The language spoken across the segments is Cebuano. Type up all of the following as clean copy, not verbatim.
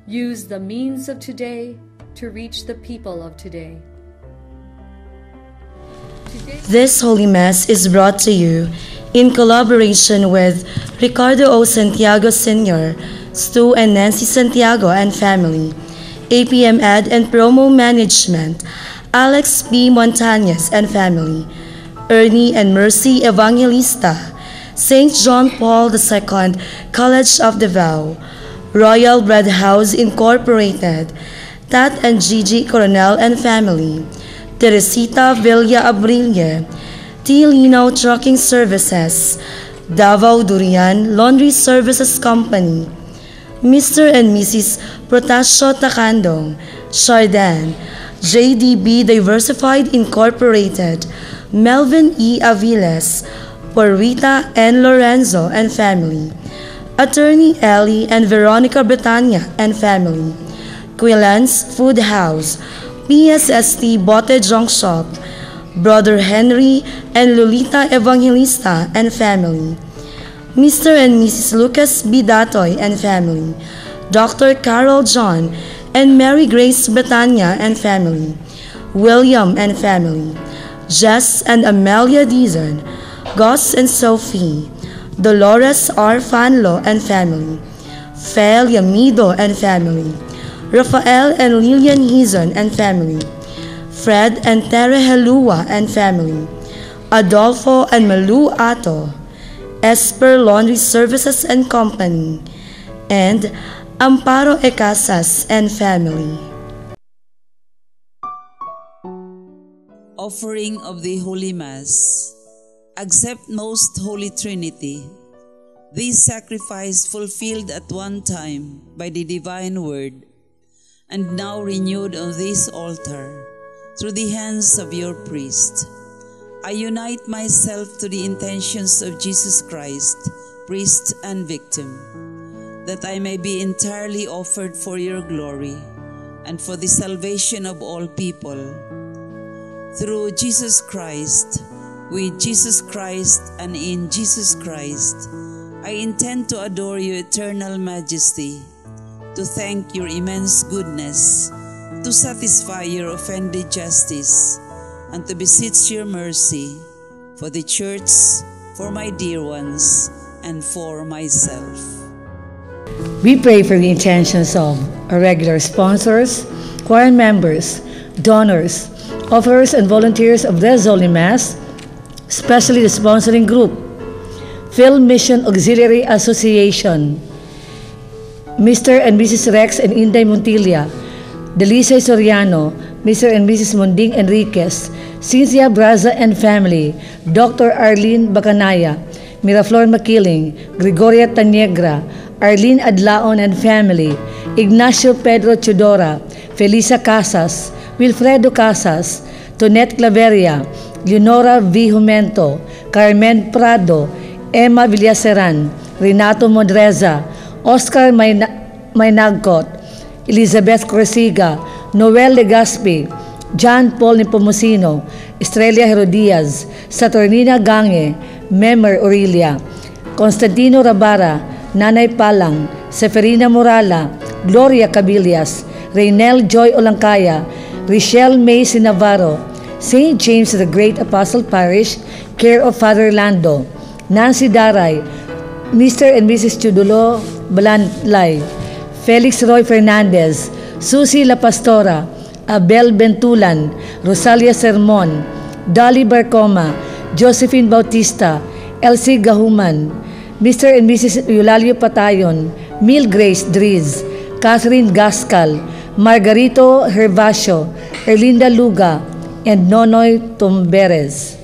Use the means of today to reach the people of today. Today. This Holy Mass is brought to you in collaboration with Ricardo O. Santiago Sr., Stu and Nancy Santiago and family, APM Ad and Promo Management, Alex P. Montañez and family, Ernie and Mercy Evangelista, St. John Paul II College of Davao, Royal Bread House Incorporated, Tat and Gigi Coronel and family, Teresita Villa Abrille, T. Lino Trucking Services, Davao Durian Laundry Services Company, Mr. and Mrs. Protasio Takandong, Chardin, JDB Diversified Incorporated, Melvin E. Aviles, Porita N. Lorenzo and family, Attorney Ellie and Veronica Britannia and family, Quillan's Food House, PSST Bote Junk Shop, Brother Henry and Lolita Evangelista and family, Mr. and Mrs. Lucas B. Datoy and family, Dr. Carol John and Mary Grace Betania and family, William and family, Jess and Amelia Dizon, Gus and Sophie, Dolores R. Fanlo and family, Fel Yamido and family, Rafael and Lilian Hizon and family, Fred and Tere Helua and family, Adolfo and Malu Ato, Esper Laundry Services and Company, and Amparo Ecasas and family. Offering of the Holy Mass. Accept, Most Holy Trinity, this sacrifice fulfilled at one time by the Divine Word, and now renewed on this altar through the hands of your priest. I unite myself to the intentions of Jesus Christ, priest and victim, that I may be entirely offered for your glory and for the salvation of all people. Through Jesus Christ, with Jesus Christ, and in Jesus Christ, I intend to adore your eternal majesty, to thank your immense goodness, to satisfy your offended justice, and to beseech your mercy for the Church, for my dear ones, and for myself. We pray for the intentions of our regular sponsors, choir members, donors, offerers and volunteers of this Holy Mass, especially the sponsoring group, Phil Mission Auxiliary Association, Mr. and Mrs. Rex and Inday Montilla, Delicia Soriano, Mr. and Mrs. Munding Enriquez, Cynthia Braza and family, Dr. Arlene Bacanaya, Miraflor Makiling, Gregoria Taniegra, Arlene Adlaon and family, Ignacio Pedro Chudora, Felisa Casas, Wilfredo Casas, Tonet Claveria, Leonora V. Jumento, Carmen Prado, Emma Villaseran, Renato Mondreza, Oscar Maynagcot, Elizabeth Corsiga, Noel Legaspi, John Paul Nepomuceno, Estrella Herodias, Saturnina Gange, Memer Aurelia, Constantino Rabara, Nanay Palang, Seferina Morala, Gloria Cabillas, Reynel Joy Olancaya, Richelle May Navarro, St. James the Great Apostle Parish, care of Father Lando, Nancy Daray, Mr. and Mrs. Chudulo Balanlay, Felix Roy Fernandez, Susie La Pastora, Abel Bentulan, Rosalia Sermon, Dolly Barcoma, Josephine Bautista, Elsie Gahuman, Mr. and Mrs. Eulalio Patayon, Mil Grace Driz, Catherine Gascal, Margarito Hervasio, Erlinda Luga, and Nonoy Tumberes.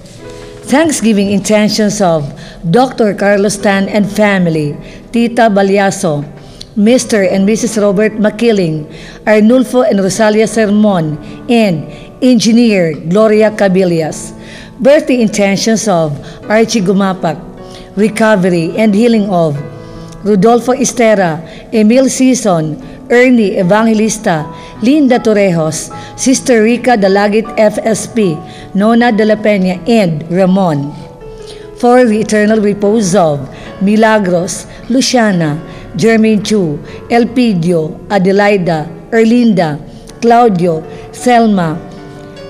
Thanksgiving intentions of Dr. Carlos Tan and family, Tita Balyaso, Mr. and Mrs. Robert Makiling, Arnulfo and Rosalia Sermon, and Engineer Gloria Cabillas. Birthday intentions of Archie Gumapak, recovery and healing of Rodolfo Estera, Emil Sison, Ernie Evangelista, Linda Torrejos, Sister Rica Dalagit FSP, Nona de la Peña, and Ramon. For the eternal repose of Milagros, Luciana, Jermaine Chu, Elpidio, Adelaida, Erlinda, Claudio, Selma,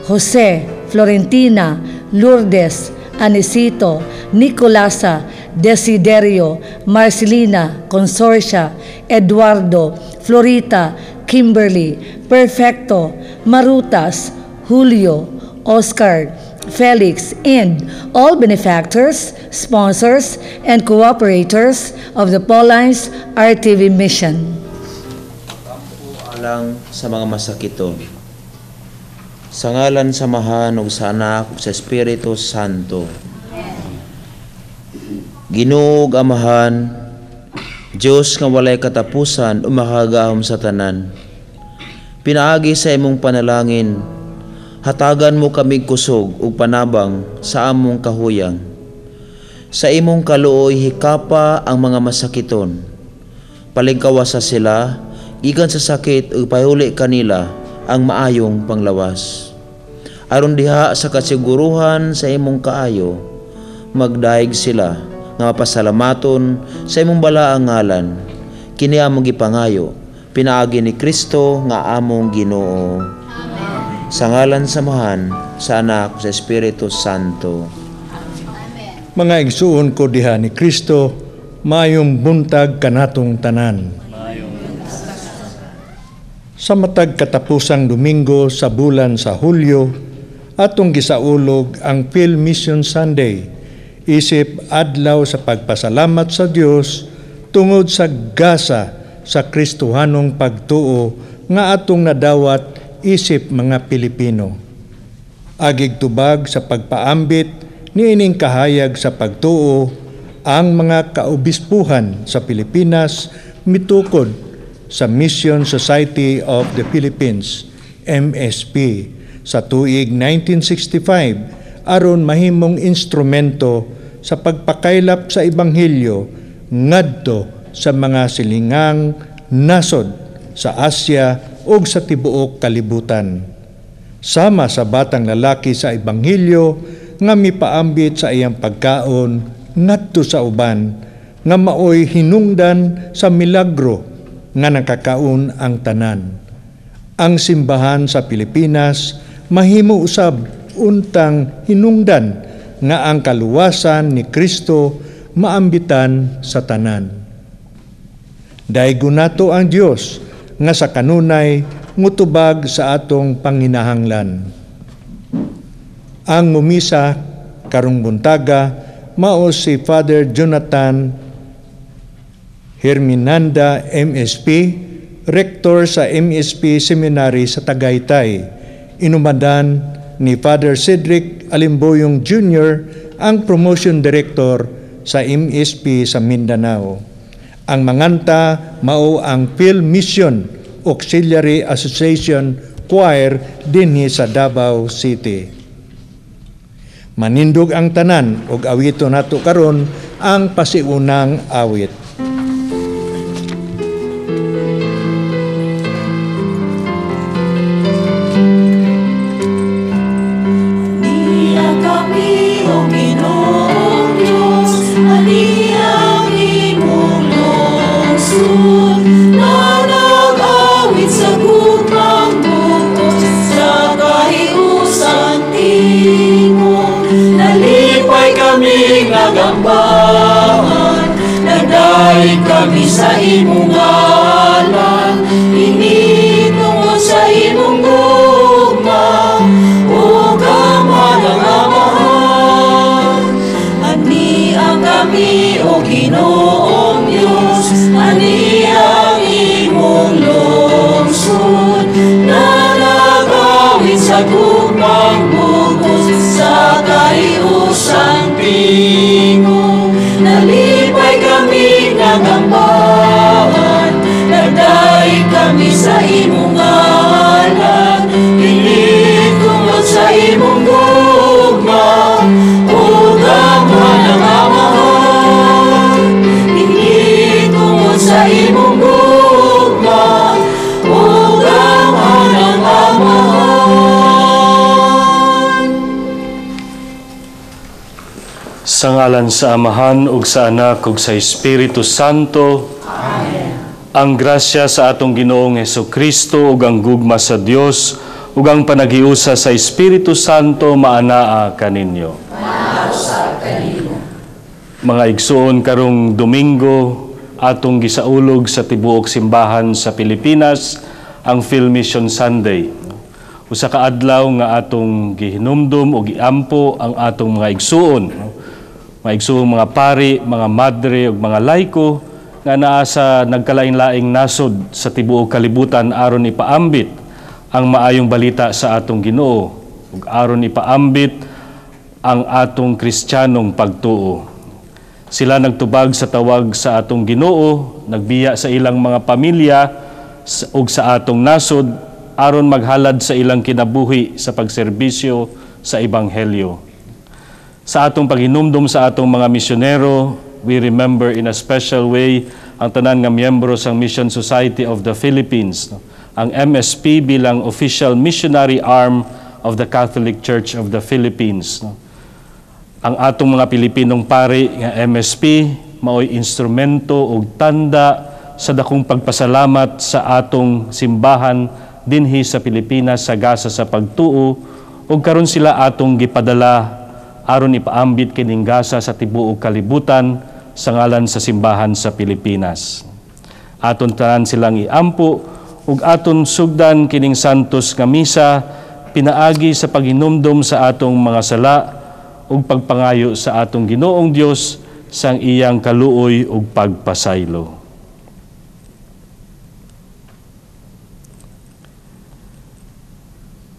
Jose, Florentina, Lourdes, Anicito, Nicolasa, Desiderio, Marcelina, Consorcia, Eduardo, Florita, Kimberly, Perfecto, Marutas, Julio, Oscar, Felix, and all benefactors, sponsors, and cooperators of the Paulines RTV mission. Alang sa mga masakiton. Sa ngalan sa Amahan ug sa Anak ug sa Espiritu Santo. Ginoo ug Amahan, Dios nga walay katapusan ug makagagahom sa tanan. Pinaagi sa imong panalangin, hatagan mo kami kusog ug panabang sa among kahuyang. Sa imong kaluoy hikapa ang mga masakiton. Palingkawasa sila gikan sa sakit ug pahuli kanila ang maayong panglawas. Aron diha sa kasiguruhan sa imong kaayo, magdayeg sila nga mapasalamaton sa imong balaang ngalan. Kini among gipangayo, pinaagi ni Kristo nga among Ginoo. Amen. Sa ngalan sa Amahan, sa Anak, sa Espiritu Santo. Amen. Mga igsuon ko diha ni Kristo, maayong buntag kanatong tanan. Sa matag katapusang Domingo sa bulan sa Hulyo, atong gisaulog ang Phil Mission Sunday, isip adlaw sa pagpasalamat sa Dios tungod sa gasa sa Kristohanong pagtuo nga atong nadawat isip mga Pilipino. Agig tubag sa pagpaambit niining kahayag sa pagtuo ang mga kaobispuhan sa Pilipinas mitukod sa Mission Society of the Philippines, MSP, sa tuig 1965 aron mahimong instrumento sa pagpakaylap sa Ebanghelyo ngadto sa mga silingang nasod sa Asya ug sa tibuok kalibutan. Sama sa batang lalaki sa Ebanghelyo nga mipaambit sa iyang pagkaon ngadto sa uban nga maoy hinungdan sa milagro nga nakakaon ang tanan. Ang simbahan sa Pilipinas mahimo usab untang hinungdan nga ang kaluwasan ni Kristo maambitan sa tanan. Daygon nato ang Dios nga sa kanunay mutubag sa atong panginahanglan. Ang mumisa karong buntaga mao si Father Jonathan Herminanda MSP, Rector sa MSP Seminary sa Tagaytay. Inumadan ni Father Cedric Alimboyong Jr. ang Promotion Director sa MSP sa Mindanao. Ang manganta mao ang Phil Mission Auxiliary Association Choir dinhi sa Davao City. Manindog ang tanan ug awito nato karon ang pasiunang awit. Kami sa imong ngalan, ini tungod sa imong gugma, o kamanang Amahan. Ani ang kami, o Ginoong Diyos, ani ang imong lungsod, na nagawit sa gugmang bugos, sa kaiusang tingog. Nalipay kami nagambahan, nagdaig kami sa imong ngalan, ini tungod sa imong gugma, o kamanang Amahan. Ini tungod sa imong gugma, o kamanang Amahan. Sa ngalan sa Amahan ug sa Anak ug sa Espiritu Santo. Amen. Ang grasya sa atong Ginoong Hesukristo ug ang gugma sa Dios ug ang panaghiusa sa Espiritu Santo maanaa kaninyo. Mga igsuon, karong Domingo atong gisaulog sa tibuok simbahan sa Pilipinas ang Phil Mission Sunday. Usa ka adlaw nga atong gihinumdum ug giampo ang atong mga igsuon. Mga igsuong mga pari, mga madre ug mga laiko nga naa sa nagkalain-laing nasod sa tibuok kalibutan aron ipaambit ang maayong balita sa atong Ginoo ug aron ipaambit ang atong Kristiyanong pagtuo. Sila nagtubag sa tawag sa atong Ginoo, nagbiya sa ilang mga pamilya ug sa atong nasod aron maghalad sa ilang kinabuhi sa pagserbisyo sa ebanghelyo. Sa atong paghinumdum sa atong mga misyonero, we remember in a special way ang tanan nga miyembro sa Mission Society of the Philippines, no? Ang MSP bilang official missionary arm of the Catholic Church of the Philippines, no? Ang atong mga Pilipinong pari nga MSP maoy instrumento ug tanda sa dakong pagpasalamat sa atong simbahan dinhi sa Pilipinas sa gasa sa pagtuo, ug karon sila atong gipadala aron ipaambit kining gasa sa tibuok kalibutan sa ngalan sa simbahan sa Pilipinas. Aton tanan silang iampo ug aton sugdan kining santos nga misa pinaagi sa paghinumdom sa atong mga sala ug pagpangayo sa atong Ginoong Dios sang iyang kaluoy ug pagpasaylo.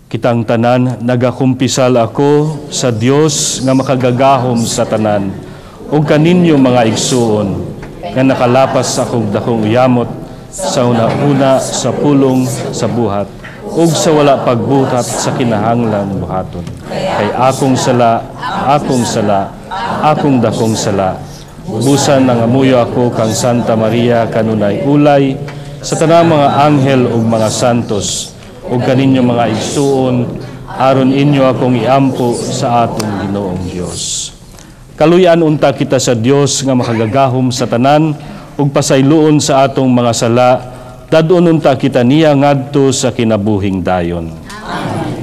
Kitang tanan, nagakumpisal ako sa Dios nga makagagahom sa tanan ug kaninyo mga igsuon nga nakalapas akong dakong uyamot sa una-una, sa pulong, sa buhat ug sa wala pagbuhat sa kinahanglang buhaton. Kay akong sala, akong sala, akong dakong sala. Busan nangamuyo ako kang Santa Maria kanunay ulay sa tanang mga anghel ug mga santos ug kaninyo mga igsuon aron inyo akong iampo sa atong Ginoong Dios. Kaluyan unta kita sa Dios nga makagagahom sa tanan ug pasayloon sa atong mga sala, dad-on unta kita niya ngadto sa kinabuhing dayon. Amen.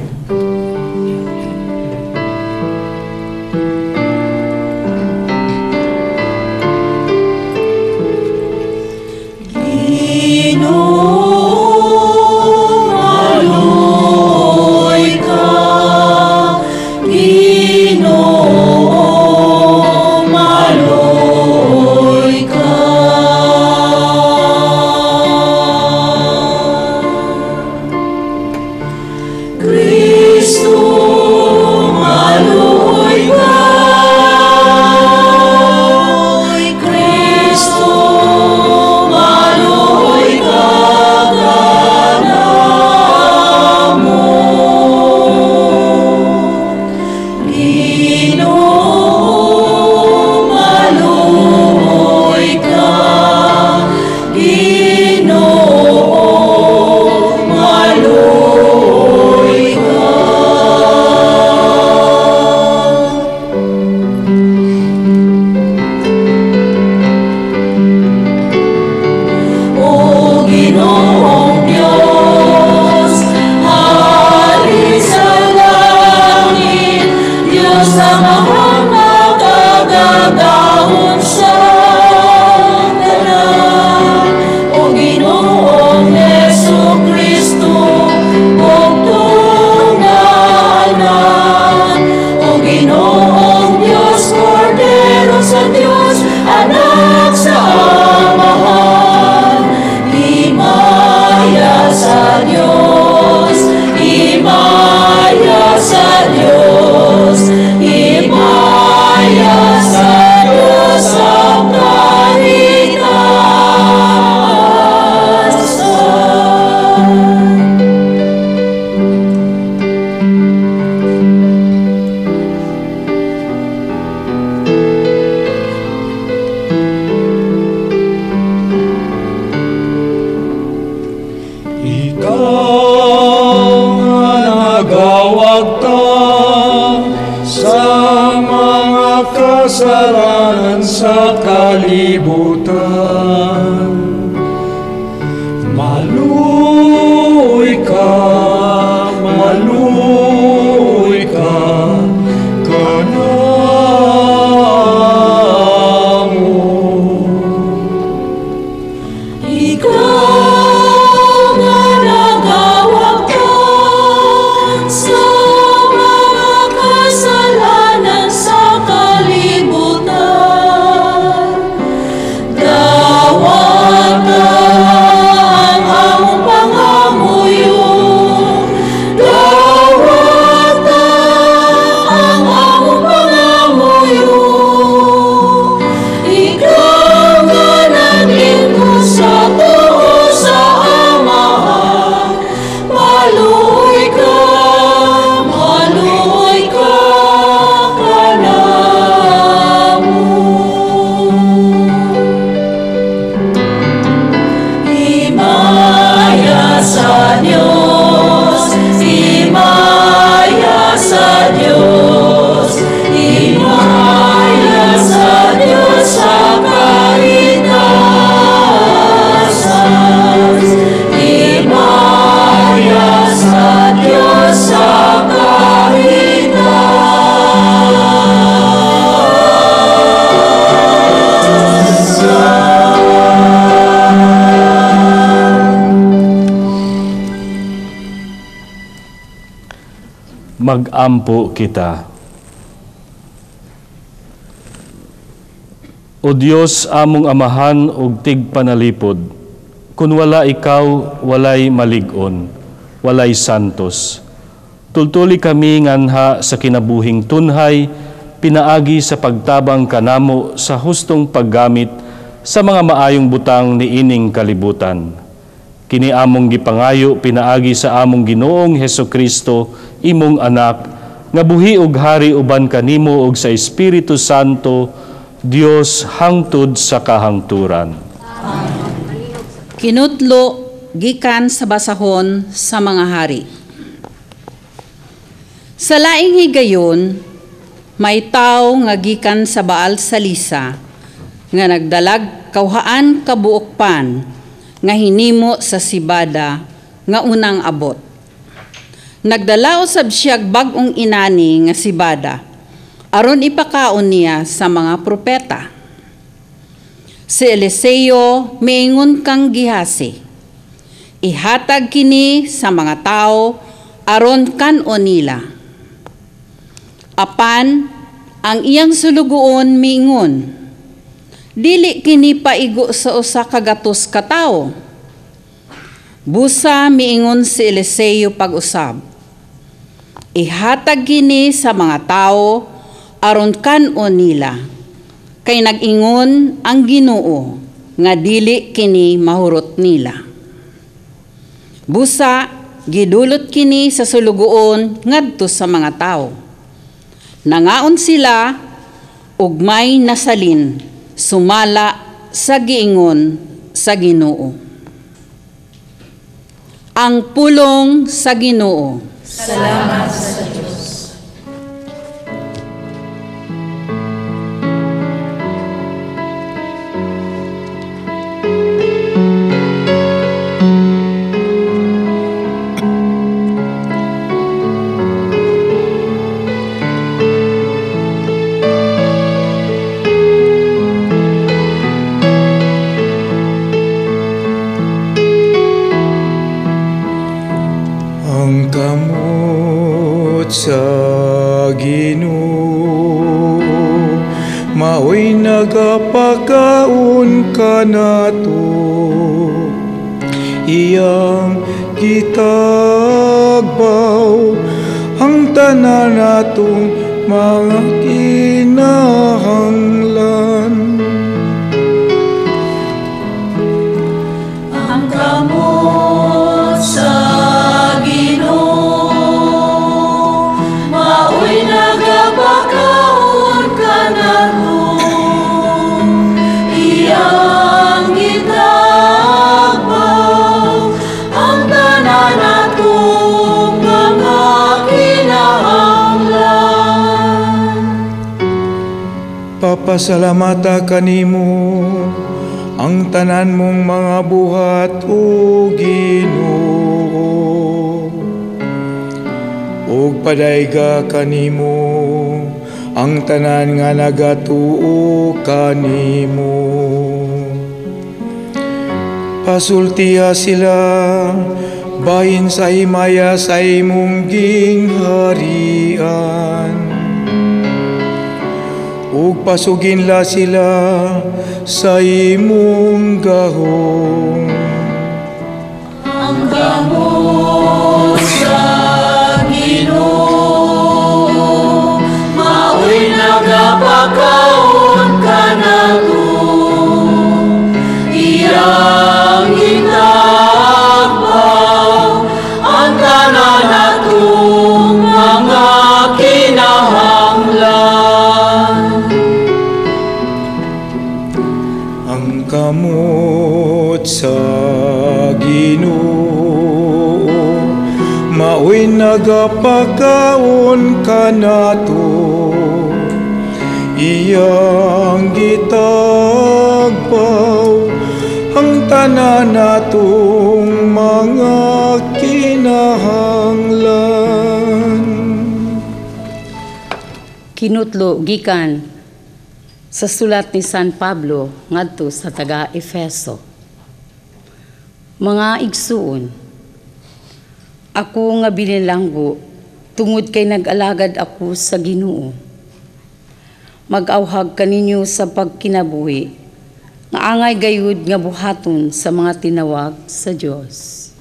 Kasalanan sa kalibutan, Magampo kita. O Dios, among amahan ug tigpanalipod, kun wala ikaw, walay malig-on, walay santos. Tultuli kami nganha sa kinabuhing tunhay, pinaagi sa pagtabang kanamo sa hustong paggamit sa mga maayong butang niining kalibutan. Kini among gipangayo pinaagi sa among Ginoong Hesukristo, imong anak, nga buhi ug hari uban kanimo ug sa Espiritu Santo, Dios hangtod sa kahangturan. Kinutlo gikan sa basahon sa mga hari. Sa laing higayon, may tawo nga gikan sa Baal Salisa nga nagdalag kawhaan kabuok pan nga hinimo sa sibada nga unang abot. Nagdala usab siyag bag-ong inani nga sibada aron ipakaon niya sa mga propeta. Si Eliseo miingon kang Gihasi, ihatag kini sa mga tao aron kan-on nila. Apan ang iyang sulugoon miingon, dili kini paigo sa usa ka gatos ka tawo. Busa miingon si Eliseo pag-usab, ihatag kini sa mga tao aron kan-on nila, kay nag-ingon ang Ginoo nga dili kini mahurot nila. Busa gidulot kini sa sulugoon ngadto sa mga tao. Nangaon sila ug may nasalin sumala sa giingon sa Ginoo. Ang pulong sa Ginoo. Salamat sa Diyos. Sa Ginoo maoy nagapakaon kanato, iyang gitagbaw ang tanan natong mga kinahanglan. Ang kamot sa Ginoo maoy nagapakaon kanato, iyang gitagbaw ang tanan natong mga kinahanglan. Papasalamata kanimo ang tanan mong mga buhat, o Ginoo, ug padayga kanimo ang tanan nga nagatuo kanimo. Pasultiha sila bahin sa himaya sa imong gingharian, ug pasuginla sila sa imong gahom. Ang kamot sa Ginoo maoy nagapakaon kanato, iyang gitagbaw ang tanan natong mga kinahanglan. Ang kamot sa Ginoo maoy nagapakaon kanato, iyang gitagbaw ang tanan natong mga kinahanglan. Kinutlo gikan sa sulat ni San Pablo ngadto sa taga Efeso. Mga igsuon, ako nga binilanggo tungod kay nag-alagad ako sa Ginoo. Mag-awhag kaninyo sa pagkinabuhi, nga angay gayud nga buhaton sa mga tinawag sa Dios.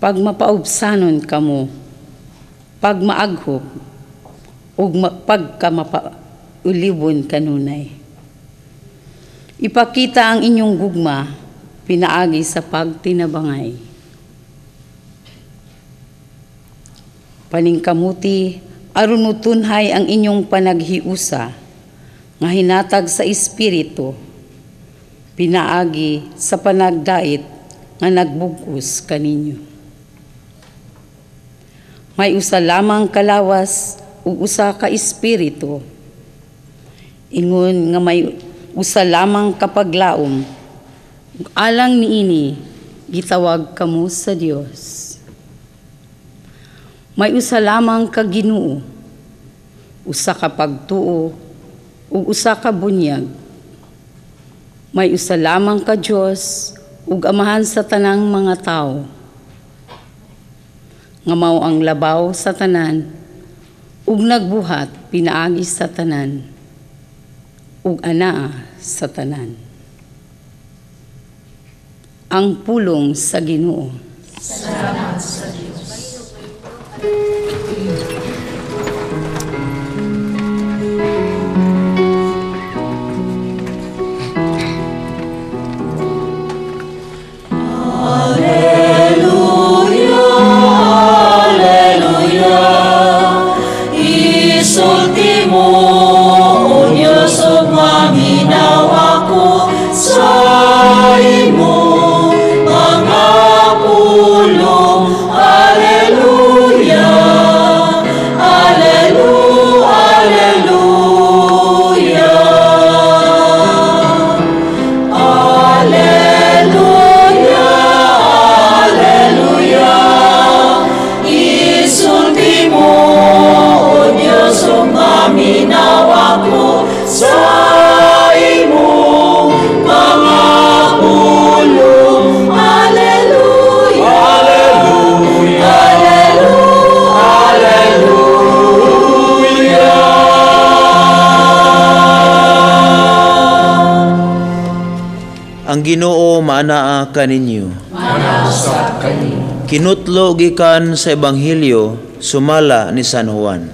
Pag mapaubsanon kamo, pag maaghop, ug pagkamapa-ulibon kanunay. Ipakita ang inyong gugma, pinaagi sa pagtinabangay. Paningkamuti, aron motunhay ang inyong panaghiusa, nga hinatag sa Espiritu, pinaagi sa panagdait nga nagbugos kaninyo. May usa lamang kalawas ug usa ka espiritu. Ingon nga may usa lamang kapaglaom, ug alang niini gitawag kamo sa Dios. May usa lamang ka Ginoo, usa ka pagtuo ug usa ka bunyag. May usa lamang ka Dios ug Amahan sa tanang mga tawo, nga mao ang labaw sa tanan ug nagbuhat pinaagi sa tanan ug anaa sa tanan. Ang pulong sa Ginoo. Salamat sa Dios. Alleluia, alleluia, isulti mo, O Diyos, ug maminaw ako sa imo mga pulong. Alleluia, alleluia, alleluia. Alleluia, alleluia, isulti mo, O Diyos, ug maminaw ako sa imo mga pulong. Alleluia, alleluia, alleluia. Ang Ginoo maanaa kaninyo. Kinutlo gikan sa Ebanghelyo sumala ni San Juan.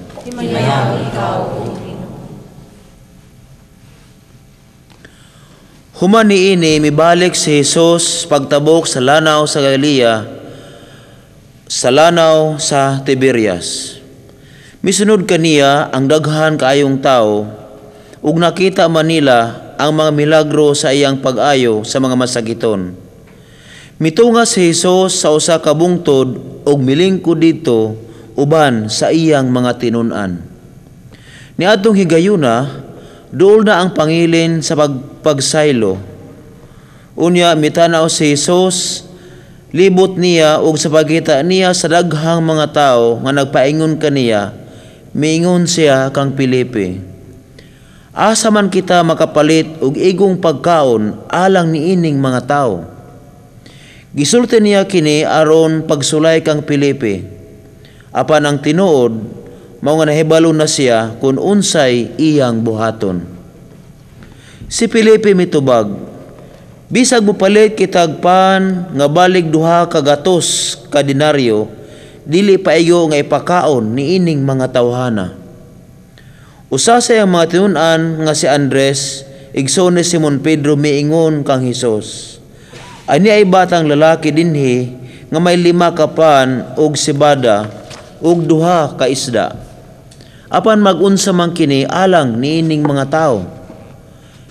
Human niini mibalik si Jesus pagtabok sa lanaw sa Galilea, sa lanaw sa Tiberias. Misunod kaniya ang daghan kaayong tao ug nakita man nila ang mga milagro sa iyang pag-ayo sa mga masakiton. Mitunga si Jesus sa usa ka bungtod ug milingkod didto uban sa iyang mga tinun-an. Niadtong higayuna, duol na ang pangilin sa pagsaylo. Unya mitanaw si Jesus, libot niya ug sa pagkita niya sa daghang mga tawo nga nagpaingon kaniya, miingon siya kang Felipe, asa man kita makapalit og igong pagkaon alang niining mga tawo? Gisulti niya kini aron pagsulay kang Felipe. Apan ang tinuod, mao nga nahibalo na siya kung unsay iyang buhaton. Si Felipe mitubag, bisag mopalit kitag pan nga balig 2 ka gatos ka denaryo, dili paigo nga ipakaon niining mga tawhana. Usa sa iyang mga tinun-an nga si Andres, igsoon ni Simon Pedro, miingon kang Hesus, ani ay batang lalaki dinhi nga may 5 ka pan og sibada ug 2 ka isda. Apan mag-unsa man kini alang niining mga tawo?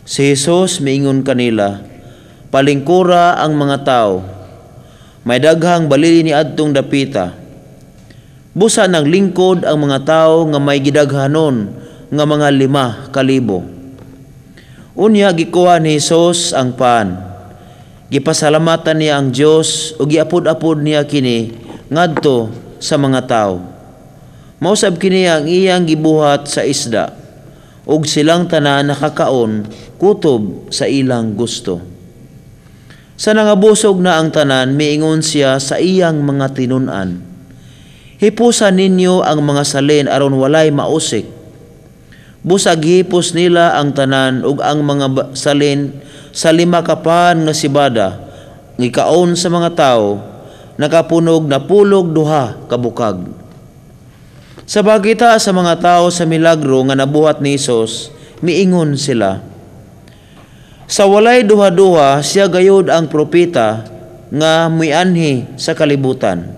Si Jesus miingon kanila, palingkura ang mga tawo. May daghang balili ni adtong dapita. Busa nang lingkod ang mga tawo nga may gidaghanon nga mga 5,000. Unya gikuha ni Jesus ang pan. Gipasalamatan niya ang Dios ug giapod-apod niya kini ngadto sa mga tawo. Mausab kini ang iyang gibuhat sa isda ug silang tanan nakakaon kutob sa ilang gusto. Sa nangabusog na ang tanan, miingon siya sa iyang mga tinun-an, Hipusa ninyo ang mga salin aron walay mausik." Busag gihipos nila ang tanan ug ang mga salin sa 5 ka pan nga sibada gikaon sa mga tawo nakapunog 92 ka bukag. Sa pagkita sa mga tao sa milagro nga nabuhat ni Hesus, miingon sila, "Sa walay duha-duha siya gayud ang propeta nga mianhi sa kalibutan."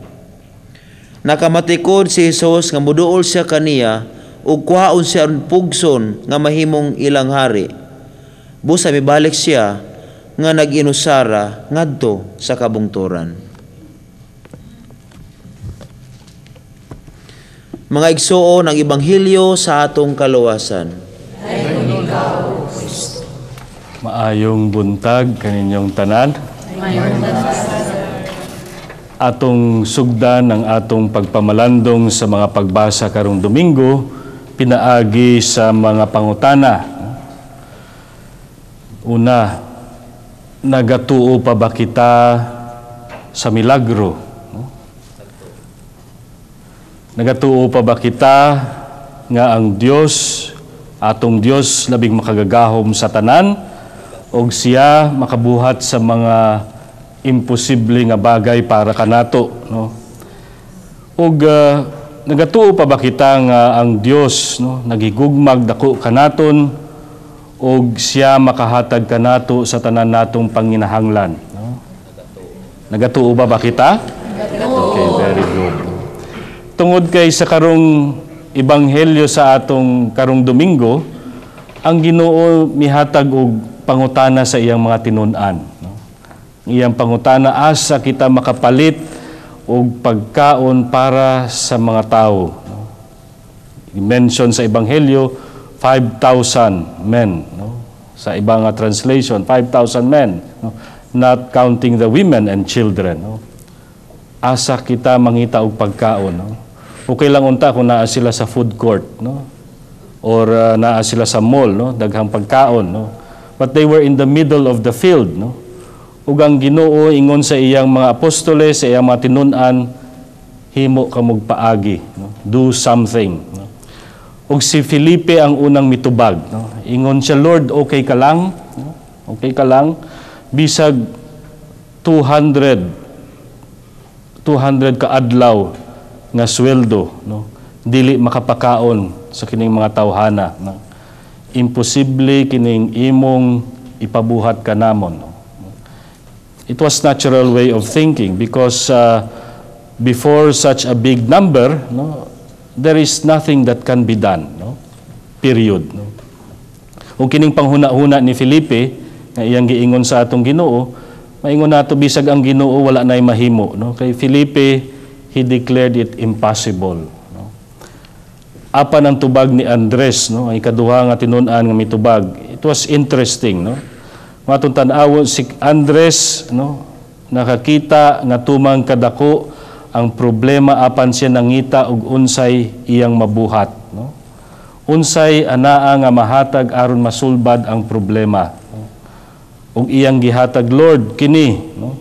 Nakamatikod si Hesus nga moduol siya kaniya ug kuhaon siya aron pugson nga mahimong ilang hari. Busa mibalik siya nga nag-inusara ngadto sa kabungturan. Mga igsuon, ang ebanghelyo sa atong kaluwasan. Maayong buntag kaninyong tanan. Atong sugdan ang atong pagpamalandong sa mga pagbasa karong Domingo pinaagi sa mga pangutana. Una, nagatuo pa ba kita sa milagro? Nagatuo pa ba kita nga ang Dios, atong Dios, labing makagagahom sa tanan og siya makabuhat sa mga imposible nga bagay para kanato, no? Og nagatuo pa ba kita nga ang Dios, no, nagigugmag dako kanaton og siya makahatag kanato sa tanan natong panginahanglan, no? Nagatuo ba ba kita? Okay, very good. Tungod kay sa karong ebanghelyo sa atong karong Domingo, ang Ginoo mihatag og pangutana sa iyang mga tinun-an, no? Iyang pangutana, asa kita makapalit og pagkaon para sa mga tao, no? I-mention sa ebanghelyo 5,000 men, no? Sa ibang translation 5,000 men, no? Not counting the women and children, no? Asa kita mangita og pagkaon, no? Okay lang unta kung naa sila sa food court, no? Or naa sila sa mall, no? Daghang pagkaon, no? But they were in the middle of the field, no? Ug ang Ginoo ingon sa iyang mga apostoles, sa iyang mga tinun-an, himo kamog paagi, no? Do something, no? Ug si Felipe ang unang mitubag, no? Ingon siya, "Lord, okay ka lang, no? Okay ka lang bisag 200 ka adlaw nga sweldo, no? Dili makapakaon sa kining mga tawhana, no? Imposible kining imong ipabuhat kanamon, no?" It was natural way of thinking because before such a big number, no, there is nothing that can be done, no? Period, no? Ug kining panghuna-huna ni Felipe nga iyang giingon sa atong Ginoo, maingon nato bisag ang Ginoo wala nay mahimo, no? Kay Felipe, he declared it impossible, no? Apan ang tubag ni Andres, no, ang ikaduha nga tinun-an nga mitubag. It was interesting, no? Matong tan-awon si Andres, no, nakakita nga tumang kadako ang problema apan siya nangita og unsay iyang mabuhat, no? Unsay anaa nga mahatag aron masulbad ang problema, no? Ug iyang gihatag, "Lord, kini, no,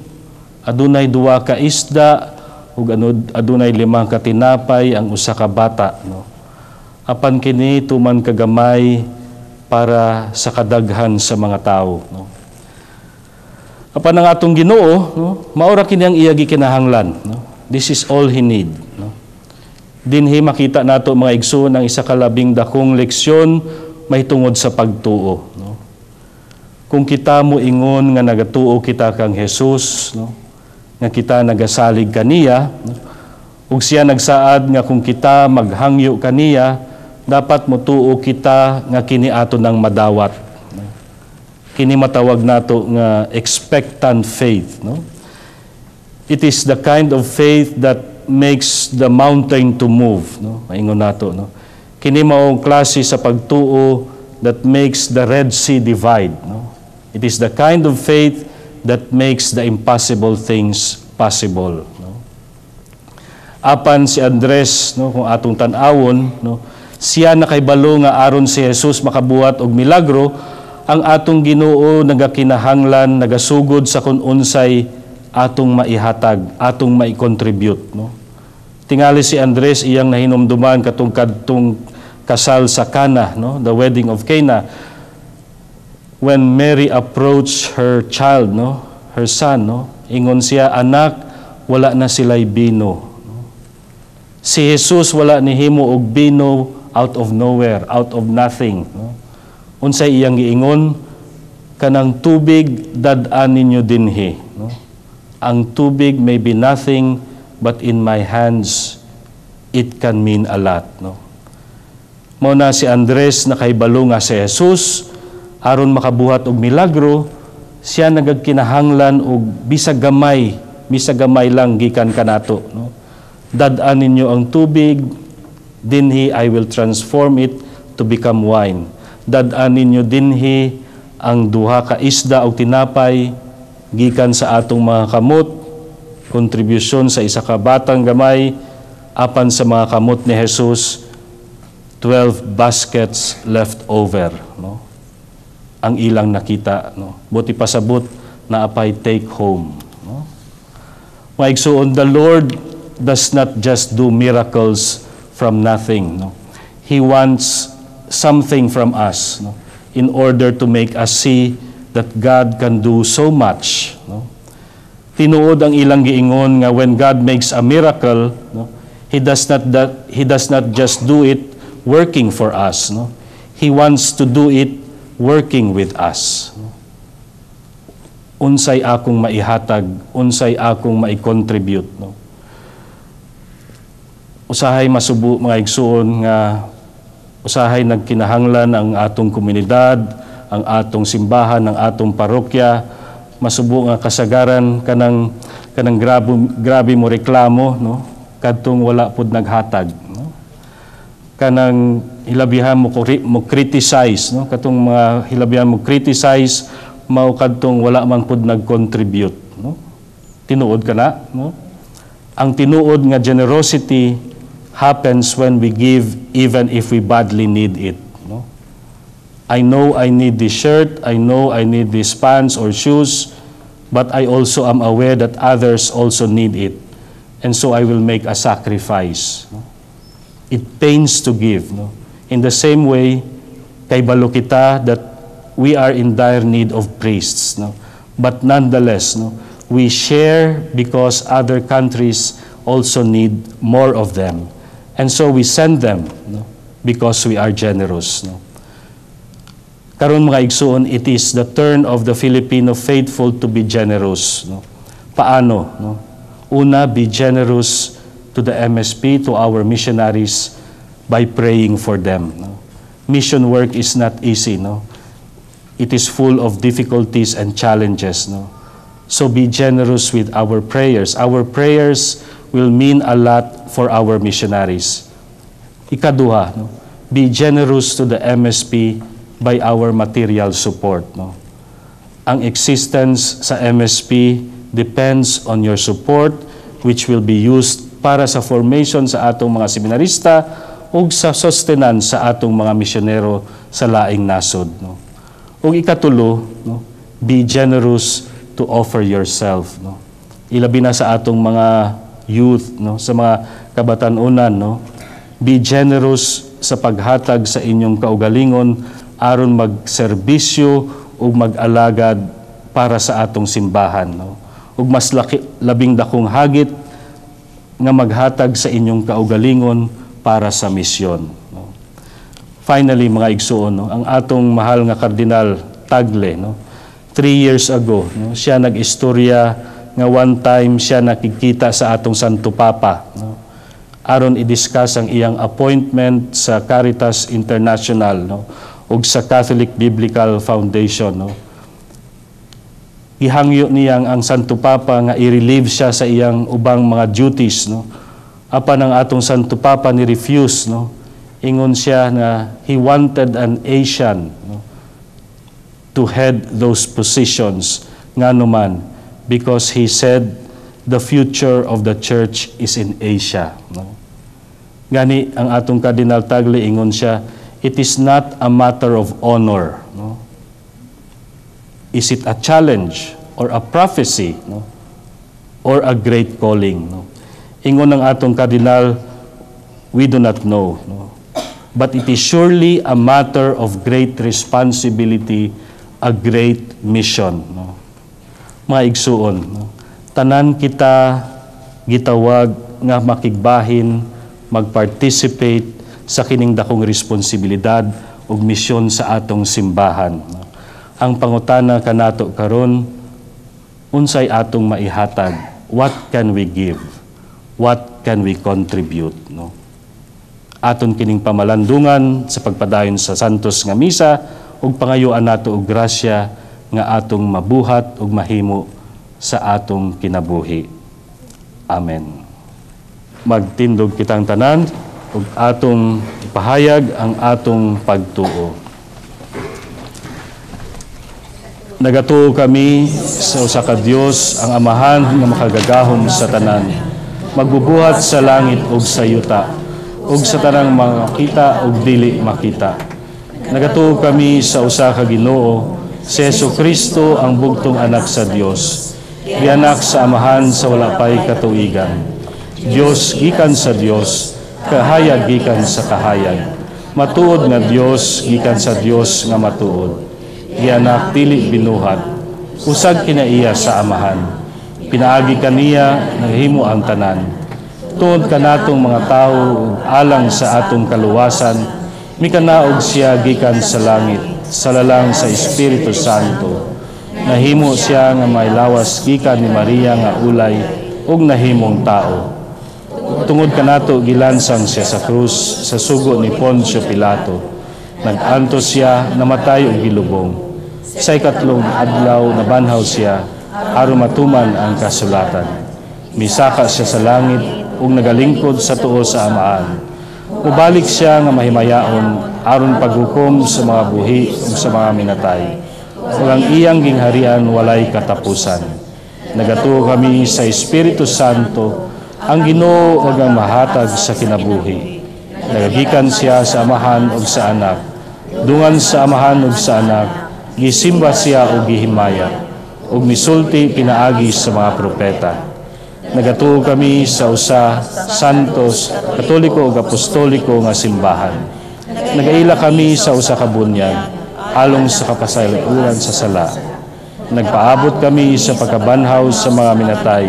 adunay 2 ka isda ug adunay 5 ka tinapay ang usa ka bata, no? Apan kini tuman kagamay para sa kadaghan sa mga tawo, no?" Apan ang atong Ginoo, no, maura kini ang iya gikinahanglan, no? This is all he need, no? Dinhi makita nato mga igsoon ang isa ka labing dakong leksyon mahitungod sa pagtuo, no? Kung kita mo ingon nga nagatuo kita kang Jesus, no, nga kita nagasalig kaniya, no, ug siya nagsaad nga kung kita maghangyo kaniya, dapat motuo kita nga kini ato nang madawat, no? Kini matawag nato nga expectant faith, no? It is the kind of faith that makes the mountain to move, no? Maingon nato, no? Kini mao klase sa pagtuo that makes the Red Sea divide, no? It is the kind of faith that makes the impossible things possible, no? Apan si Andres, no, kung atong tan-awon, no, siya nakaybalo nga aron si Jesus makabuhat og milagro, ang atong Ginoo nagakinahanglan nagasugod sa kun unsay atong maihatag, atong mai-contribute, no? Tingali si Andres, iyang nahinumduman katong kadtong kasal sa Cana, no? The wedding of Cana. When Mary approached her child, no? Her son, no? Ingon siya, "Anak, wala na sila'y bino." No? Si Jesus wala nihimo og bino out of nowhere, out of nothing. No? Unsay iyang giingon? "Kanang tubig, dad-an ninyo dinhi." No? Ang tubig may be nothing, but in my hands, it can mean a lot. No? Mao na si Andres nakahibalo nga si Jesus, aron makabuhat og milagro, siya nagkinahanglan og bisag gamay lang gikan kanato. No? "Dad-an ninyo ang tubig dinhi, I will transform it to become wine. Dad-an ninyo dinhi ang duha ka isda og tinapay gikan sa atong mga kamot," kontribusyon sa isa ka batang gamay, apan sa mga kamot ni Jesus, 12 baskets left over, no? Ang ilang nakita, no? Buot ipasabot, naa pay take home, no? Mga igsuon, the Lord does not just do miracles from nothing, no? He wants something from us, no? In order to make us see that God can do so much, no? Tinuod ang ilang giingon nga when God makes a miracle, no, he does not just do it working for us, no? He wants to do it working with us, no? Unsay akong maihatag, unsay akong mai-contribute, no? Usahay masubo, mga igsuon, nga usahay nagkinahanglan ang atong komunidad, ang atong simbahan, ang atong parokya. Masubo nga kasagaran kanang grabe, grabe mo reklamo, no? Kadtong wala pud naghatag, no? Kanang hilabihan mo criticize, no? Katong mga hilabihan mo criticize mao kadtong wala man pud nag-contribute, no? Tinuod kana, no? Ang tinuod nga generosity happens when we give even if we badly need it, no? I know I need this shirt, I know I need these pants or shoes, but I also am aware that others also need it. And so I will make a sacrifice, no? It pains to give, no? In the same way, kaybalo kita that we are in dire need of priests, no? But nonetheless, no, we share because other countries also need more of them. And so we send them, no, because we are generous, no? Karon, mga igsuon, it is the turn of the Filipino faithful to be generous, no? Paano, no? Una, be generous to the MSP, to our missionaries, by praying for them, no? Mission work is not easy, no? It is full of difficulties and challenges, no? So be generous with our prayers. Our prayers will mean a lot for our missionaries. Ikaduha, no? Be generous to the MSP by our material support, no? Ang existence sa MSP depends on your support, which will be used para sa formation sa atong mga seminarista ug sa sustenance sa atong mga misyonero sa laing nasod, no? Ug ikatulo, no, be generous to offer yourself, no? Ilabi na sa atong mga youth, no, sa mga kabatan-unan, no? Be generous sa paghatag sa inyong kaugalingon aron magserbisyo ug mag-alagad para sa atong simbahan, no? Ug mas laki, labing dakong hagit nga maghatag sa inyong kaugalingon para sa misyon, no? Finally, mga igsuon, no, ang atong mahal nga Kardinal Tagle, no, 3 years ago, no, siya nag-istorya nga one time siya nakikita sa atong Santo Papa, no, aron i-discuss ang iyang appointment sa Caritas International, no, ug sa Catholic Biblical Foundation, no? Gihangyo niyang ang Santo Papa nga i-relieve siya sa iyang ubang mga duties, no? Apan ang atong Santo Papa ni refuse, no? Ingon siya na he wanted an Asian, no, to head those positions, ngano man? Because he said the future of the church is in Asia, no? Gani ang atong Cardinal Tagle, ingon siya, it is not a matter of honor, no? Is it a challenge or a prophecy, no, or a great calling, no? Ingon ang atong kardinal, we do not know. No? But it is surely a matter of great responsibility, a great mission. No? Mga igsuon, no? Tanan kita gitawag nga makigbahin, magparticipate sa kining dakong responsibilidad ug misyon sa atong simbahan. No? Ang pangutana kanato karon, unsay atong maihatag? What can we give? What can we contribute? No? Aton kining pamalandungan sa pagpadayon sa Santos nga Misa ug pangayuan nato og grasya nga atong mabuhat ug mahimo sa atong kinabuhi. Amen. Magtindog kitang tanan ug atong ipahayag ang atong pagtuo. Nagatuo kami sa usa ka Dios, ang Amahan nga makagagahom sa tanan, magbubuhat sa langit ug sa yuta, ug sa tanang makita ug dili makita. Nagatuo kami sa usa ka Ginoo, si Jesu-Kristo, ang bugtong anak sa Dios, gianak sa Amahan sa wala pay katuigan. Dios gikan sa Dios, kahayag gikan sa kahayag. Matuod nga Dios gikan sa Dios nga matuod. Gianak dili binuhat, usag kinaiya sa Amahan. Pinaagi kaniya nahimo ang tanan. Tuod kanatong mga tawo ug alang sa atong kaluwasan, mikanaog siya gikan sa langit, sa lalang sa Espiritu Santo. Nahimo siya nga may lawas gikan ni Maria nga ulay ug nahimong tao. Tungod kanato gilansang siya sa krus sa sugo ni Poncio Pilato. Nag-antos siya, namatay ug gilubong. Sa ikatlong adlaw nabanhaw siya aron matuman ang kasulatan. Misaka siya sa langit ug nagalingkod sa tuo sa Amahan. Mubalik siya nga mahimayaon aron paghukom sa mga buhi ug sa mga minatay. Ug ang iyang gingharian walay katapusan. Nagatuo kami sa Espiritu Santo, ang Ginoo ug ang mahatag sa kinabuhi. Nagagikan siya sa Amahan ug sa Anak. Dungan sa Amahan ug sa Anak, gisimba siya ug gihimaya, ug misulti pinaagi sa mga propeta. Nagatuo kami sa usa santos, katoliko ug apostoliko nga simbahan. Nagaila kami sa usa ka bunyag, along sa kapasayloan sa sala. Nagpaabot kami sa pagkabanhaw sa mga minatay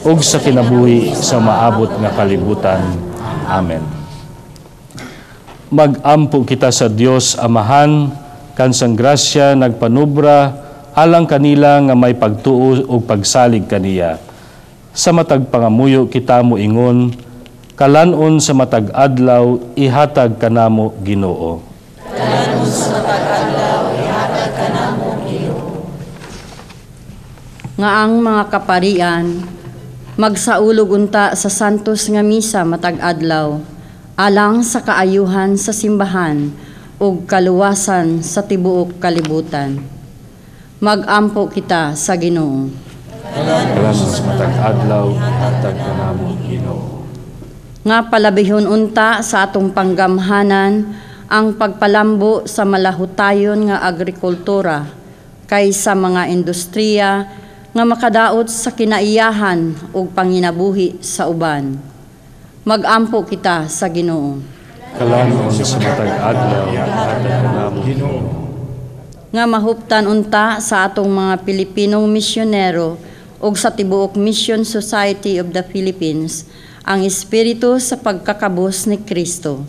ug sa kinabuhi sa maabot nga kalibutan. Amen. Magampo kita sa Dios Amahan, kansang grasya nagpanubra alang kanila nga may pagtuo ug pagsalig kaniya. Sa matag pangamuyo kita moingon, kalan-on sa matag adlaw ihatag kanamo Ginoo. Kalan-on sa matag adlaw ihatag kanamo Ginoo. Nga ang mga kaparian magsaulog unta sa santos nga misa matag adlaw alang sa kaayuhan sa simbahan ug kaluwasan sa tibuok kalibutan. Magampo kita sa Ginoo. Kalan-on sa matag adlaw ihatag kanamo Ginoo. Nga palabihon unta sa atong panggamhanan ang pagpalambo sa malahutayon nga agrikultura kaysa mga industriya nga makadaot sa kinaiyahan ug panginabuhi sa uban. Magampo kita sa Ginoo. Kalan-on sa matag adlaw ihatag kanamo Ginoo. Nga mahuptan unta sa atong mga Pilipinong misyonero ug sa tibuok Mission Society of the Philippines ang espiritu sa pagkakabos ni Kristo.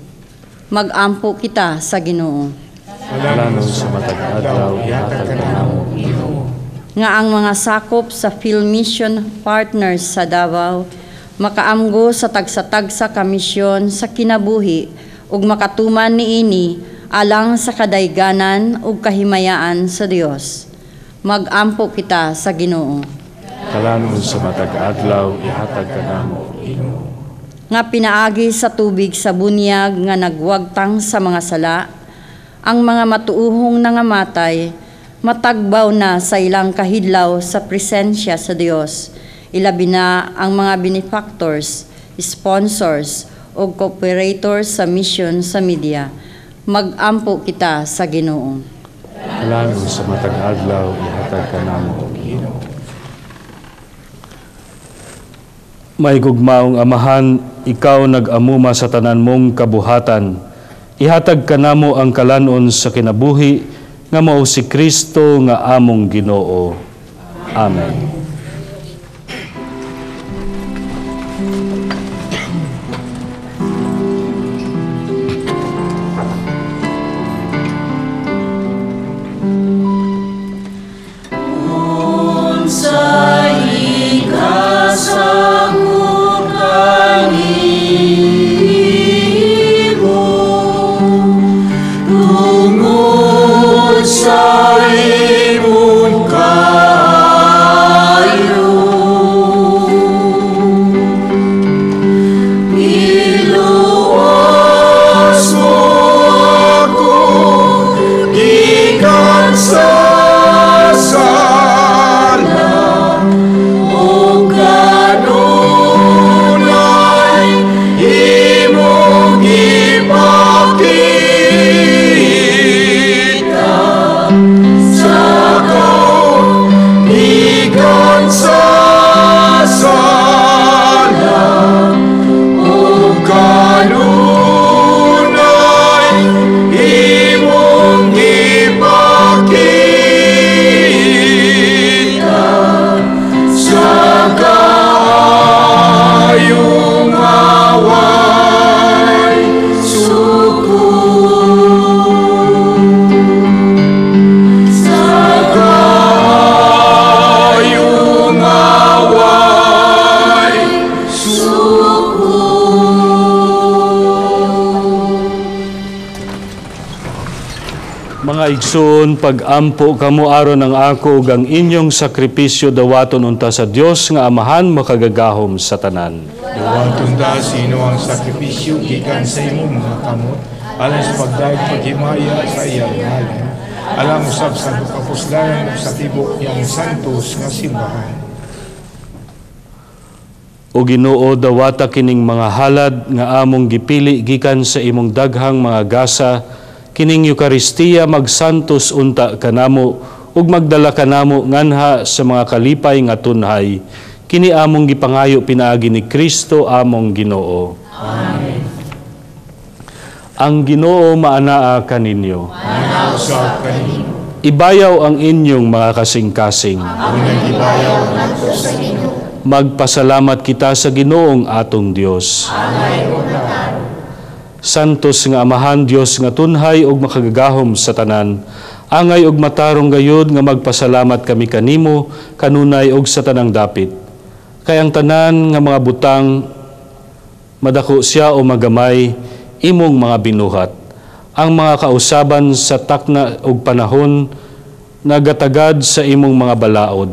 Magampo kita sa Ginoo. Kalan-on sa matag adlaw ihatag kanamo Ginoo. Nga ang mga sakop sa Phil Mission Partners sa Davao makaamgo sa tagsa-tagsa ka misyon sa kinabuhi ug makatuman niini alang sa kadayganan ug kahimayaan sa Dios. Magampo kita sa Ginoo. Kalan-on sa matag adlaw ihatag kanamo Ginoo. Nga pinaagi sa tubig sa bunyag nga nagwagtang sa mga sala, ang mga matuuhong nangamatay matagbaw na sa ilang kahidlaw sa presensya sa Dios. Ilabi na ang mga benefactors, sponsors o cooperators sa mission sa media. Magampo kita sa Ginoo. Kalan-on sa matag adlaw ihatag kanamo Ginoo. May gugmaong Amahan, ikaw nag-amuma sa tanan mong kabuhatan. Ihatag kanamo ang kalanon sa kinabuhi nga mao si Kristo nga among Ginoo. Amen. Mga igsoon, pag-ampo kamo aron ang ako ug ang inyong sakripisyo dawaton unta sa Dios nga Amahan makagagahom sa tanan. Dawaton ta sino ang sakripisyo gikan sa imong mga kamot alang sa pagdayeg paghimaya sa iyang ngalan, alang usab sa kapuslanan ug sa tibok niyang santos nga simbahan. O Ginoo, dawata kining mga halad nga among gipili gikan sa imong daghang mga gasa, kining Eukaristiya magsantos unta kanamo ug magdala kanamo nganha sa mga kalipay nga tunhay. Kini among gipangayo pinaagi ni Kristo among Ginoo. Amen. Ang Ginoo maanaa kaninyo. Ibayaw ang inyong mga kasing-kasing. Magpasalamat kita sa Ginoong atong Dios. Santos nga Amahan, Dios nga tunhay ug makagagahom sa tanan, angay ug matarong gayud nga magpasalamat kami kanimo kanunay ug sa tanang dapit. Kay ang tanan nga mga butang madako siya o magamay imong mga binuhat. Ang mga kausaban sa takna ug panahon nagatagad sa imong mga balaod.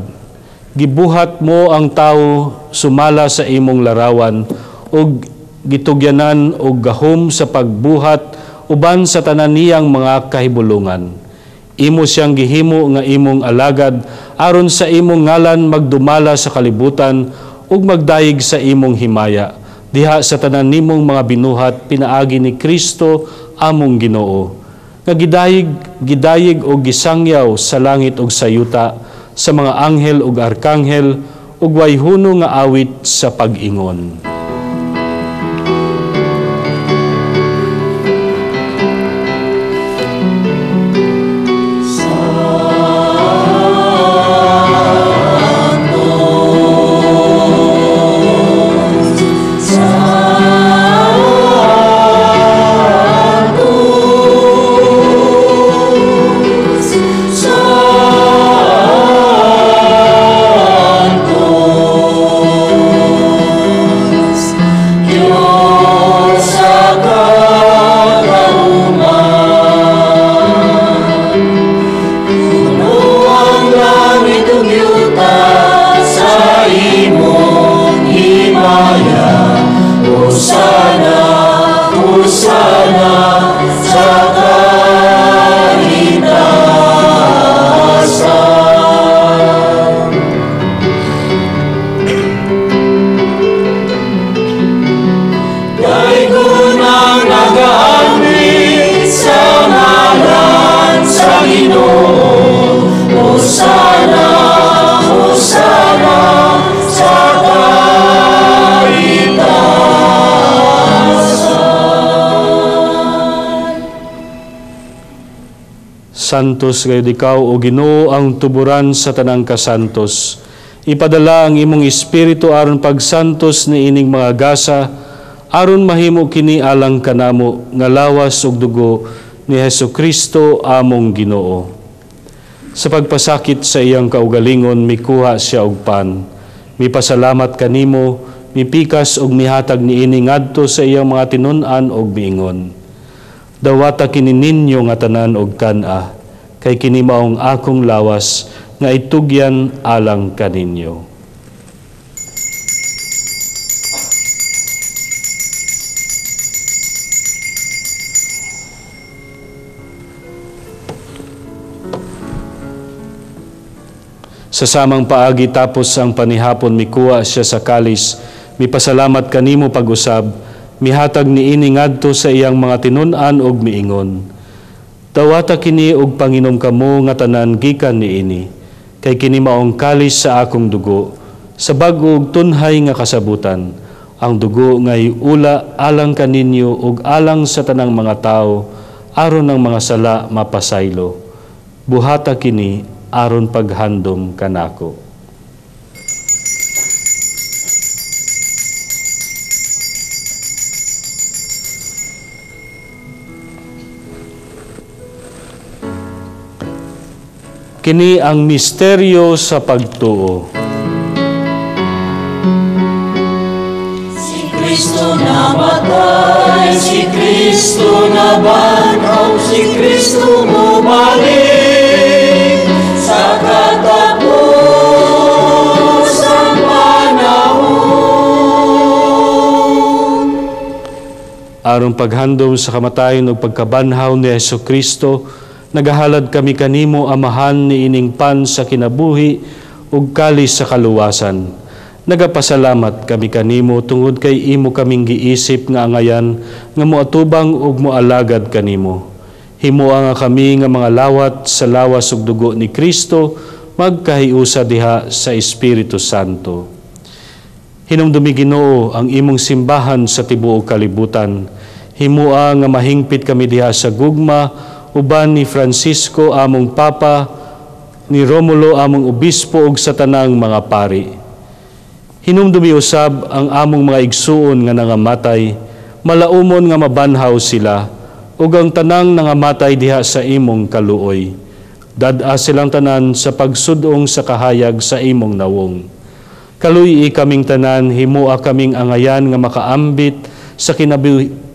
Gibuhat mo ang tawo sumala sa imong larawan ug gitugyanan og gahom sa pagbuhat uban sa tanan niyang mga kahibulungan. Imo siyang gihimo nga imong alagad aron sa imong ngalan magdumala sa kalibutan ug magdayeg sa imong himaya. Diha sa tanan nimong mga binuhat pinaagi ni Kristo among Ginoo. Nga gidayeg og gisangyaw sa langit ug sa yuta sa mga anghel ug arkanghel ug way huno nga awit sa pag-ingon. Santo. Santos gayud ikaw, o Ginoo, ang tuburan sa tanang kasantos. Ipadala ang imong espiritu aron pagsantos ni ining mga gasa, aron mahimo kini alang kanamo nga lawas ug dugo ni Hesus Kristo among Ginoo. Sa pagpasakit sa iyang kaugalingon, mikuha siya og pan. Mipasalamat kanimo, mipikas og mihatag niini ngadto sa iyang mga tinun-an og miingon. Dawata kini ninyo nga tanan og kan-a, kay kini maong akong lawas nga itugyan alang kaninyo. Sa samang paagi tapos ang panihapon, mikuha siya sa kalis, mipasalamat kanimo pag-usab, mihatag niini ngadto sa iyang mga tinun-an og miingon. Dawata kini og panginom kamo nga tanan gikan niini, kay kini maong kalis sa akong dugo, sa bag-o ug tunhay nga kasabutan, ang dugo ngay ula alang kaninyo ug alang sa tanang mga tawo, aron ang mga sala mapasaylo. Buhata kini aron paghandom kanako. Kini ang misteryo sa pagtuo. Si Kristo namatay, si Kristo nabanhaw, si Kristo bumalik sa katapusang panahon. Aron paghandom sa kamatayon ug pagkabanhaw ni Hesus Kristo, nagahalad kami kanimo, Amahan, niining pan sa kinabuhi ug kalis sa kaluwasan. Nagapasalamat kami kanimo tungod kay imo kaming giisip nga angayan nga moatubang ug moalagad kanimo. Himoa nga kami nga mga lawat sa lawas ug dugo ni Kristo magkahiusa diha sa Espiritu Santo. Hinumdumi, Ginoo, ang imong simbahan sa tibuok kalibutan. Himoa nga mahingpit kami diha sa gugma uban ni Francisco among Papa, ni Romulo among Obispo ug sa tanang mga pari. Hinumdumi usab ang among mga igsuon nga nangamatay, malaumon nga mabanhaw sila, ug ang tanang nangamatay diha sa imong kaluoy. Dad-a silang tanan sa pagsudong sa kahayag sa imong nawong. Kaluy-i kaming tanan, himoa kaming angayan nga makaambit sa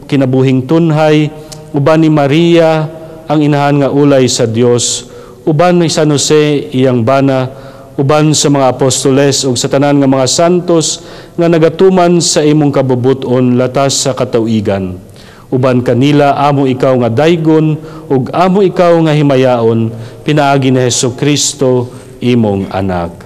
kinabuhing tunhay, uban ni Maria ang inahan nga ulay sa Dios, uban ni San Jose iyang bana, uban sa mga apostoles ug sa tanan nga mga santos nga nagatuman sa imong kabubut-on latas sa katuigan. Uban kanila amo ikaw nga daygon ug amo ikaw nga himayaon, pinaagi ni Hesus Kristo imong anak.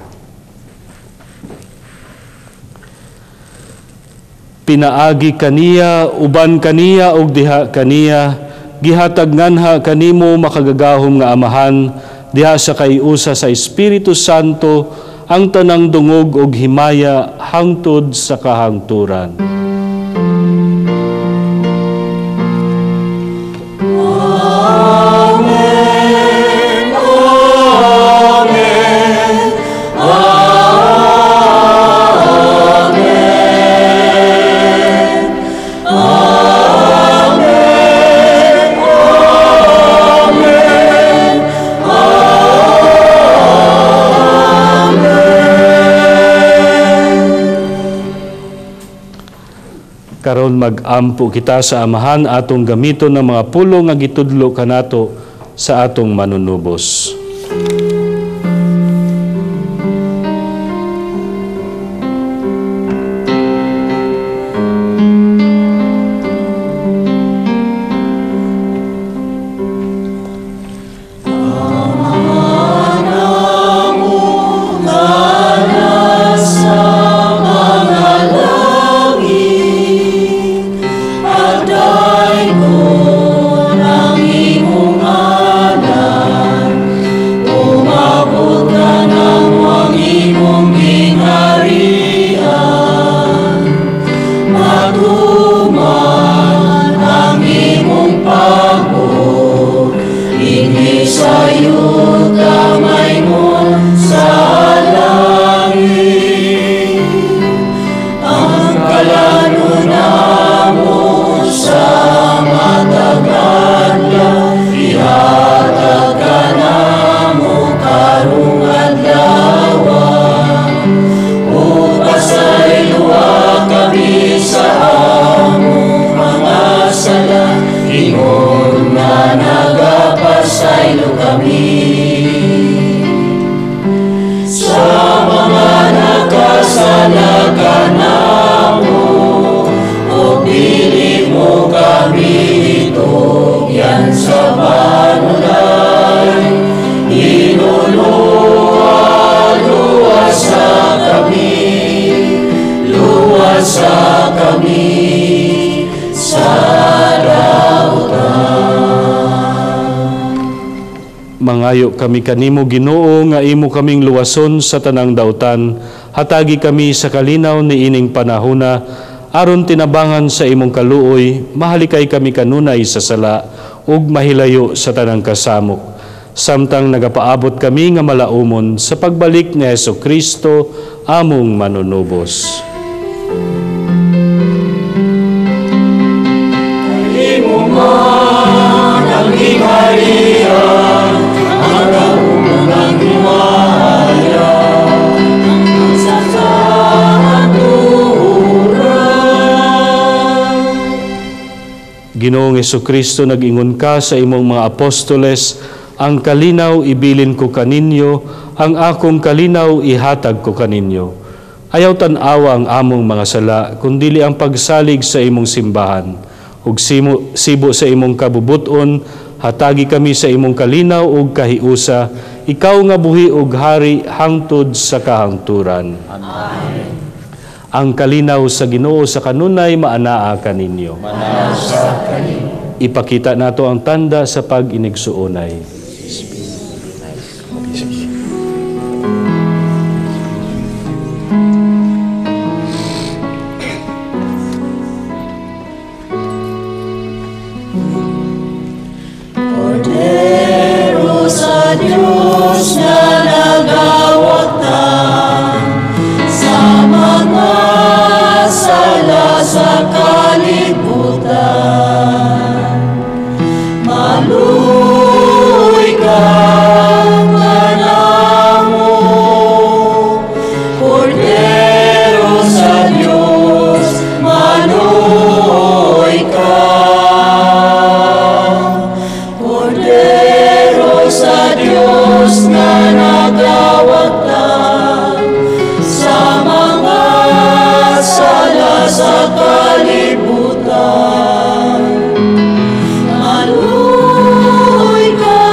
Pinaagi kaniya, uban kaniya ug diha kaniya, gihatag nganha kanimo makagagahom nga Amahan, diha sa kaiusa sa Espiritu Santo, ang tanang dungog ug himaya hangtod sa kahangturan. Amen, Amen, Amen, Amen, Amen, Amen. Karon mag-ampo kita sa Amahan atong gamiton ng mga pulong nga gitudlo kanato sa atong manunubos. Pagdaygon ang imong ngalan, kami sa mga nakasala kanamo, o dili mo kami itugyan sa panulay. Ginoo, luwasa kami, luwasa kami sa dautan. Mangayo kami kanimo, Ginoo, nga imo kaming luwason sa tanang dautan. Hatagi kami sa kalinaw niining panahona, aron tinabangan sa imong kaluoy, mahalikay kami kanunay sa sala ug mahilayo sa tanang kasamok, samtang nagapaabot kami nga malaumon sa pagbalik ni Hesukristo among manunubos. Imo man ang gingharian, ang gahom ang himaya, sa katuran. Ginoong Hesukristo, nag-ingon ka sa imong mga apostoles, ang kalinaw ibilin ko kaninyo, ang akong kalinaw ihatag ko kaninyo. Ayaw tan-awa ang among mga sala, kundili ang pagsalig sa imong simbahan. Ug sibo sa imong kabubuton, hatagi kami sa imong kalinaw ug kahiusa, ikaw nga buhi ug hari hangtod sa kahangturan. Amen. Ang kalinaw sa Ginoo sa kanunay maanaa kaninyo. Ipakita nato ang tanda sa pag-inigsuonay. Kordero sa Diyos na nagawagtang sa mga sala sa kalibutan. Maluoy ka kanamo, Kordero sa Diyos, maluoy ka. Kordero sa Diyos na nagawagtang sa mga sala sa kalibutan. Maluoy ka,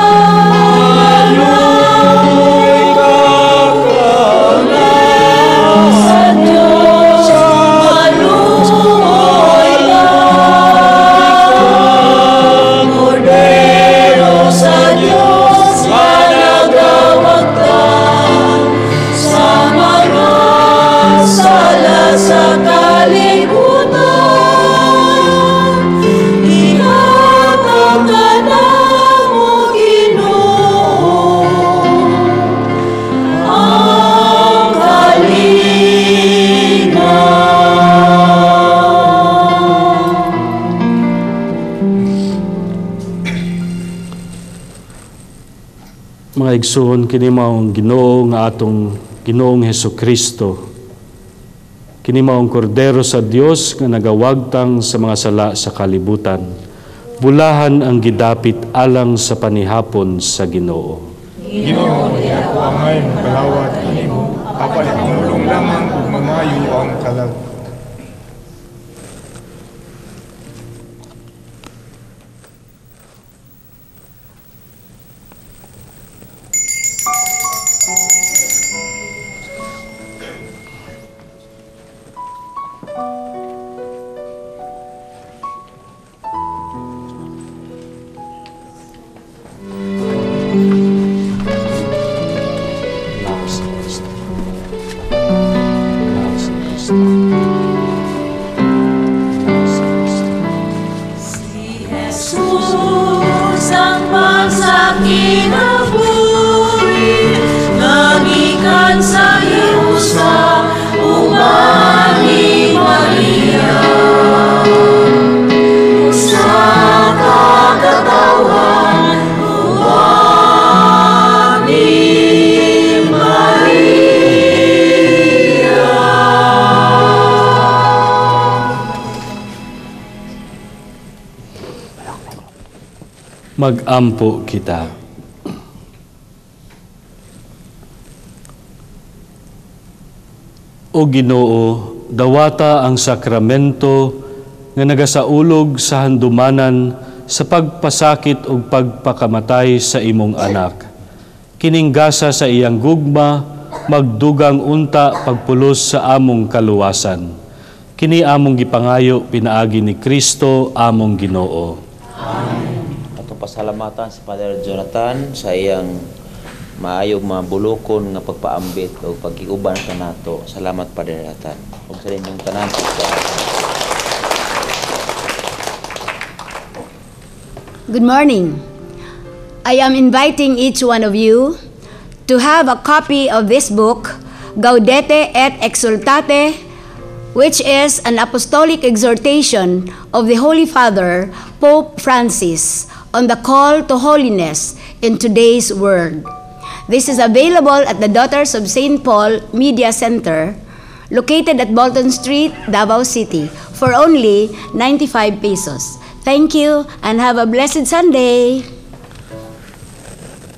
maluoy ka sa Diyos, maluoy ka. Kordero sa Diyos na nagawagtang sa mga sala sa kalibutan. Ihatag kanamo, Ginoo, ang kalinaw. Mga igsoon, kini maong Ginoo nga atong Ginoong Hesukristo. Kini maong Kordero sa Dios nga nagawagtang sa mga sala sa kalibutan. Bulahan ang gidapit alang sa panihapon sa Ginoo. Ginoo, di ako angay magpalawat kanimo, apan ipangulong lamang ug mamayo ang kalag. Si Jesus ang pagsakinabuhi, nga gikan sa hiusa uban ni Maria. Usa ka katawhan uban ni Maria. Mag-ampo kita. O Ginoo, dawata ang sakramento nga nagasaulog sa handumanan sa pagpasakit ug pagpakamatay sa imong anak. Kining gasa sa iyang gugma magdugang unta pagpulos sa among kaluwasan. Kini among gipangayo pinaagi ni Kristo among Ginoo. Amen. Atong pasalamatan si Father Jonathan sa iyang maayong mga bulokon nga pagpaambit o pagkiuban kanato. Salamat, Father Jonathan. Ug sa inyong tanan. Good morning. I am inviting each one of you to have a copy of this book, Gaudete et Exultate, which is an apostolic exhortation of the Holy Father, Pope Francis, on the call to holiness in today's world. This is available at the Daughters of St. Paul Media Center, located at Bolton Street, Davao City, for only 95 pesos. Thank you and have a blessed Sunday.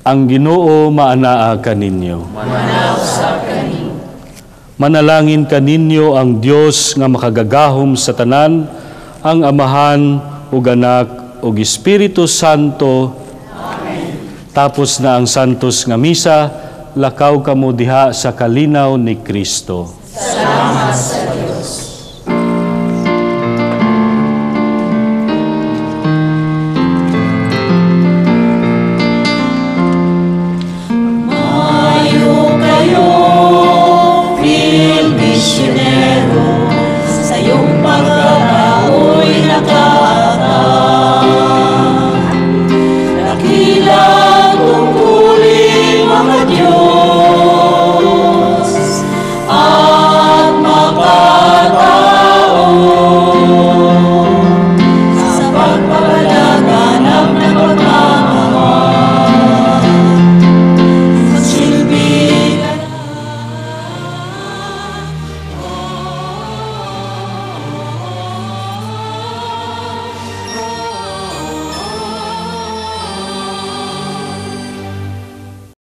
Ang Ginoo maanaa kaninyo. Manalangin kaninyo ang Dios nga makagagahom sa tanan, ang Amahan ug Anak ug Espiritu Santo. Amen. Tapos na ang Santos nga Misa, lakaw kamo diha sa kalinaw ni Kristo. Salamat sa